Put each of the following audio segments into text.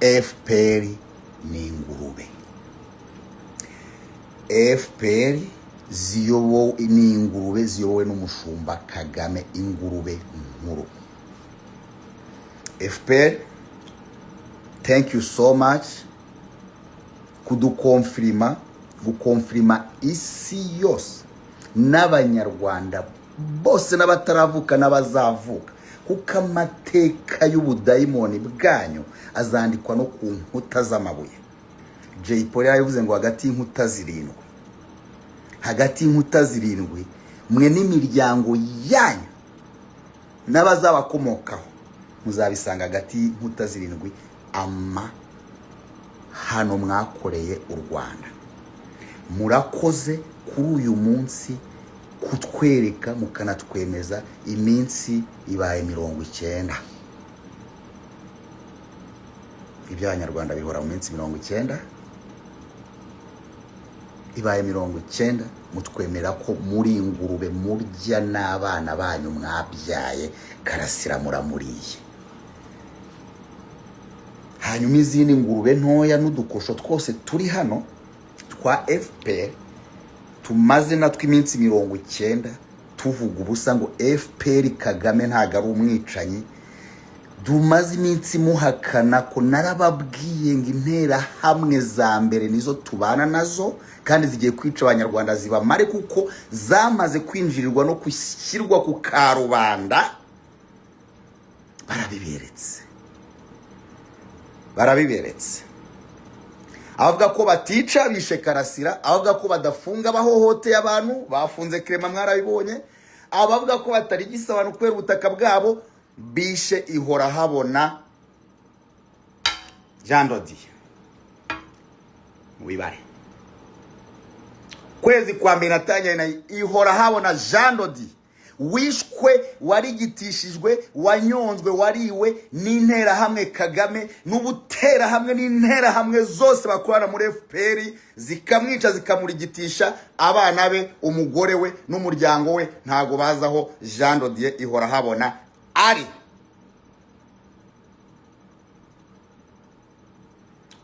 FPR ni ingurube. FPR ziyobowe ni ingurube ziyobowe n'umushumba Kagame, ingurube nkuru. FPR, thank you so much kudukonfirima, gukonfirima isi yose n'Abanyarwanda bose n'abataravuka n'abazavuka, kuko amateka y'ubudayimoni bwanyu azandikwa no ku nkuta z'amabuye. Jay Polly yarabivuze ngo hagati y'inkuta zirindwi, hagati y'inkuta zirindwi, mwe n'imiryango yanyu n'abazabakomokaho muzabisanga hagati y'inkuta zirindwi, ama hano mwakoreye u Rwanda. Murakoze kuri uyu munsi kutwereka mukanatwemeza. Iminsi ibaye 90. Iby'Abanyarwanda bihora mu minsi 90. Ibaye 90 mutwemera ko muri ingurube, murya n'abana banyu mwabyaye. Karasira muramuriye. Hanyuma izindi ngurube ntoya n'udukosho twose turi hano twa FPR, tumaze natwe iminsi 90 tuvuga ubusa ngo FPR Kagame ntabwo ari umwicanyi. Dumaze iminsi muhakana ko narababwiye ngo Interahamwe za mbere nizo tubana nazo, kandi zigiye kwica Abanyarwanda zibamare, kuko zamaze kwinjirirwa no gushyirwa ku karubanda. Barabiberetse, barabiberetse. Abavuga ko batica bishe Karasira, abavuga ko badafunga bahohoteye abantu bafunze Clement, mwarabibonye. Abavuga ko batarigisa abantu kubera ubutaka bwabo, bishe ihora habona Jean Dodier. Mubibare kwezi kwa mbere natangiye na ihora habona Jean Dodier wishwe, warigitishijwe, wanyonzwe, wariwe n'Interahamwe Kagame n'ubuterahamwe n'Interahamwe zose bakorana muri FPR, zikamwica, zikamurigitisha abana be, umugore we n'umuryango we. Ntago bazi aho Jean Dodier ihora habona ari.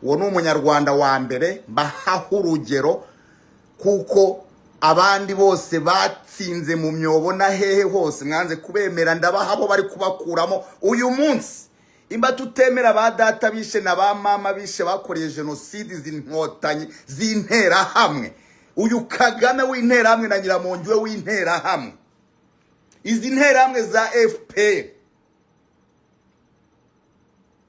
Uwo ni Umunyarwanda wa mbere mbahaho urugero, kuko abandi bose batsinze mu myobo na hehe hose mwanze kubemera. Ndabaha abo bari kubakuramo uyu munsi. Imba tutemera ba data bishe na ba mama bishe, bakoreye jenoside izi Nkotanyi z'Interahamwe, uyu Kagame w'Interahamwe na Nyiramongi we w'Interahamwe, izi Nterahamwe za FPR.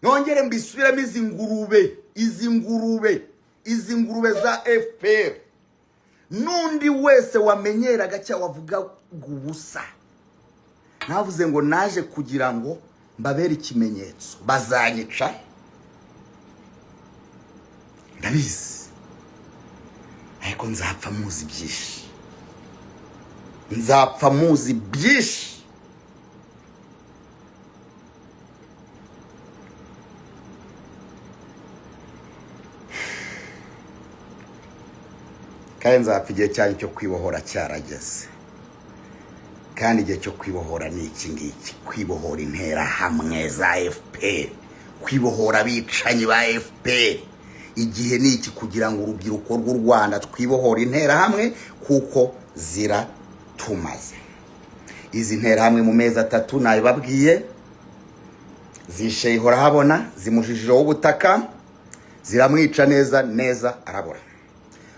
Nongere mbisubiremo: izi ngurube, izi ngurube, izi ngurube za FPR n'undi wese wamenyeraga cyangwa wavuga ubusa. Navuze ngo naje kugira ngo mbabere ikimenyetso. Bazanyica, ndabizi, ariko nzapfa muzi byinshi, nzapfa muzi byinshi. Kandi nzapfa igihe cyanyu cyo kwibohora cyarageze. Kandi igihe cyo kwibohora ni iki ngiki: kwibohora Interahamwe za FPR, kwibohora abicanyi ba FPR. Igihe ni iki kugira ngo urubyiruko rw'u Rwanda twibohore Interahamwe, kuko ziratumaze. Izi Nterahamwe mu mezi 3, nabibabwiye, zishe ihora habona, zimujijijeho ubutaka, ziramwica neza neza, arabura.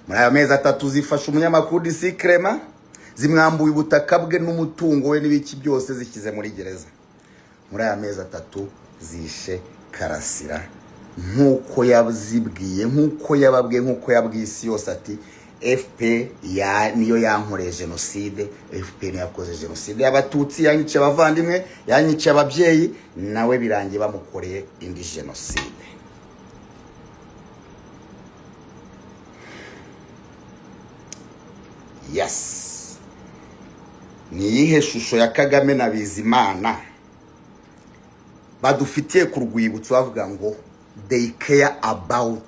Muri ayo mezi 3 zifasha umunyamakuru DC Clement, zimwambuye ubutaka bwe n'umutungo we n'ibiki byose, zishyize muri gereza. Muri aya mezi 3 zishe Karasira nk'uko yazibwiye, nk'uko yababwiye, nk'uko yabwiye isi yose ati FPR ya niyo yankoreye jenoside, FPR niyo yakoze jenoside y'Abatutsi, yanyiciye abavandimwe, yanyiciye ababyeyi. Nawe birangiye bamukoreye indi jenoside. Yes, ni iyihe shusho ya Kagame na Bizimana badufitiye ku rwibutso bavuga ngo they care about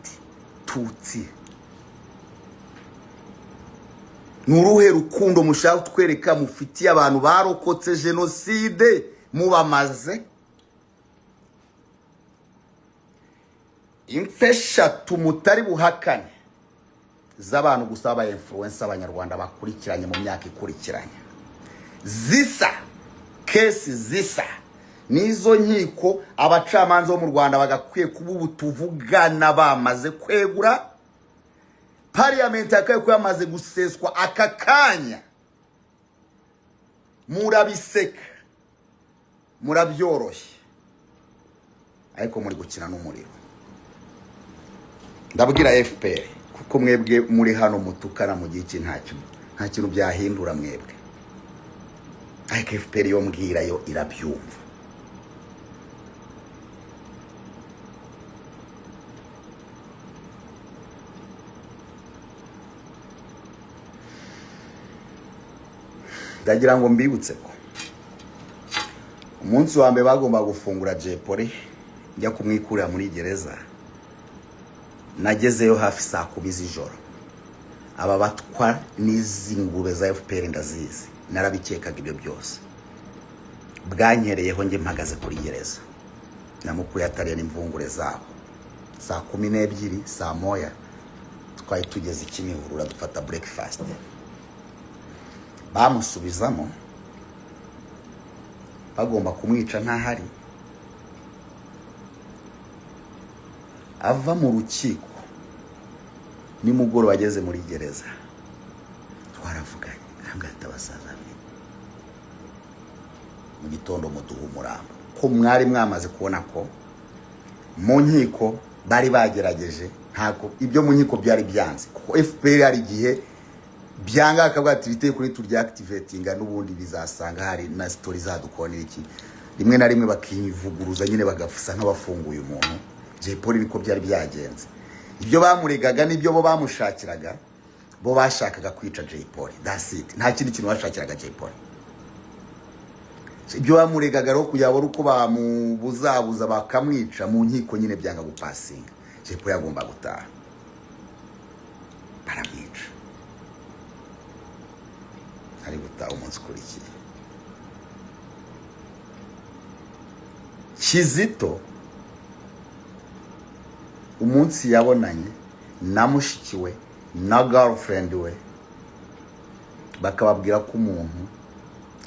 Tutsi? Ni uruhe rukundo mushaka kutwereka mufitiye abantu barokotse jenoside mubamaze? Impfu 3 mutari buhakane z'abantu gusa baba influencer abanyarwanda bakurikiranye mu myaka ikurikiranye, zisa, case zisa n'izo nkiko, abacamanza bo mu Rwanda bagakwiye kuba ubu tuvugana bamaze kwegura, parliament yakwiye kuba yamaze guseswa aka kanya. Murabiseka, murabyoroshye, ariko muri gukina n'umuriro. Ndabwira FPR, kuko mwebwe muri hano mutukana mu gihe ntacyo, nta kintu byahindura mwebwe, ariko FPR yo mbwira yo irabyumva. Ndagira ngo mbibutse ko umunsi wa mbere bagomba gufungura Jay Polly, njya kumwikurira muri gereza, nagezeyo hafi saa 10 z'ijoro. Aba batwa n'izi ngurube za FPR ndazizi, narabikekaga ibyo byose. Bwanyereyeho njye mpagaze kuri gereza, namukuye atariye n'imvungure zabo. Saa 12, saa 1 twari tugeze Kimihurura dufata breakfast. Bamusubizamo bagomba kumwica ntahari. Ava mu rukiko nimugoroba ageze muri gereza, twaravuganye, arambwira ati abasaza be, mu gitondo muduha umurambo, ko mwari mwamaze kubona ko mu nkiko bari bagerageje, ntabwo ibyo mu nkiko byari byanze, kuko FPR hari igihe byanga akavuga ati biteye kuri turya activatinga, n'ubundi bizasanga hari na story zadukora iki, rimwe na rimwe bakivuguruza nyine bagasa nk'abafunguye umuntu. Jay Polly niko byari byagenze, ibyo bamuregaga n'ibyo bo bamushakiraga, bo bashakaga kwica Jay Polly, that's it, nta kindi kintu bashakiraga Jay Polly. Ibyo bamuregaga rero kugira ngo uko bamubuzabuza bakamwica mu nkiko nyine byanga gupasinga, Jay Polly agomba gutaha, baramwica, ari gutaha umunsi ukurikiye. Kizito umunsi yabonanye na mushiki we na girlfriend we, bakababwira ko umuntu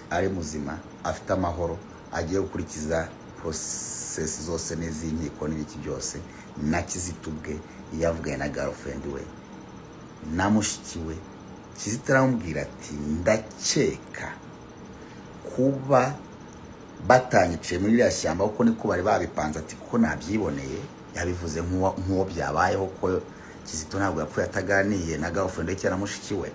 ari muzima, afite amahoro, agiye gukurikiza process zose n'iz'inkiko n'ibiki byose, na Kizito ubwe yavuganye na girlfriend we na mushiki we, Kizito aramubwira ati ndakeka kuba batanyiciye muri iriya shyamba kuko niko bari babipanze, ati kuko nabyiboneye. Yabivuze nk'uwo byabayeho, ko Kizito ntabwo yapfuye ataganiye na girlfriend we cyangwa na mushiki we.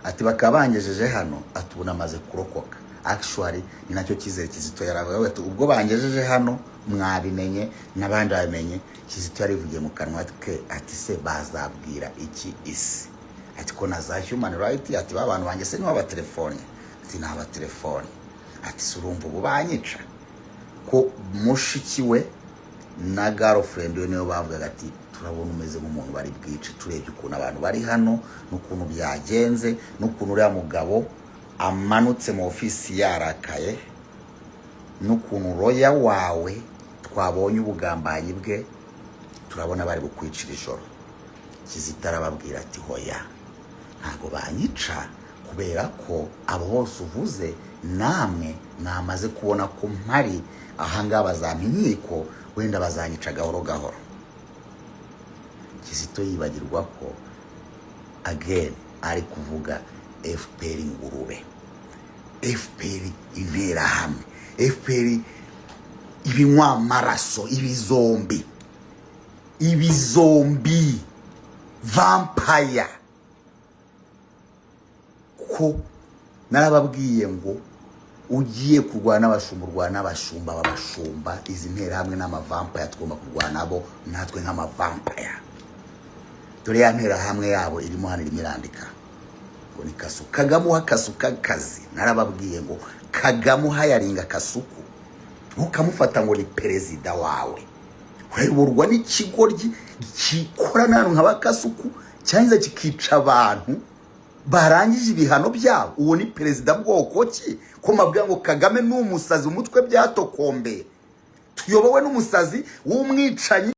Ati bakaba bangejeje hano, ati ubu namaze kurokoka. Actually ni nacyo cyizere Kizito yaravuga, ati ubwo bangejeje hano mwabimenye n'abandi babimenye. Kizito yarivugiye mu kanwa ke ati se bazabwira iki isi, ati ko na za human right, ati ba bantu banjye se nibo abatelefone, ati ni abatelefone, ati se urumva ubu banyica. Ko mushiki we na girlfriend we niyo bavugaga ati turabona umeze nk'umuntu bari bwice, turebye ukuntu abantu bari hano n'ukuntu byagenze n'ukuntu uriya mugabo amanutse mu ofisi yarakaye n'ukuntu lawyer wawe twabonye ubugambanyi bwe, turabona bari bukwicira ijoro. Kizito arababwira ati hoya, ntabwo banyica, kubera ko abo bose uvuze namwe mwamaze kubona ko mpari ahangaha, bazampa inkiko, wenda bazanyica gahoro gahoro. Kizito yibagirwa ko again ari kuvuga FPR ingurube, FPR interahamwe, FPR ibinywa amaraso, ibizombi, ibizombi, vampire. Ko narababwiye ngo ugiye kurwana n'abashumba, urwana n'abashumba b'abashumba. Izi nterahamwe n'amavampire tugomba kurwana nabo natwe nk'amavampire. Dore ya nterahamwe yabo irimo hano, irimo irandika ngo ni Kasuku. Kagame uha Kasuku akazi, narababwiye ngo Kagame uhayaringa Kasuku ukamufata ngo ni perezida wawe, urayoborwa n'ikigoryi gikora n'ahantu nka Bakasuku, cyangwa kikica abantu barangije ibihano byabo. Uwo ni perezida bwoko ki? Ko mabwira ngo Kagame ni umusazi, umutwe byatokombeye. Tuyobowe n'umusazi w'umwicanyi.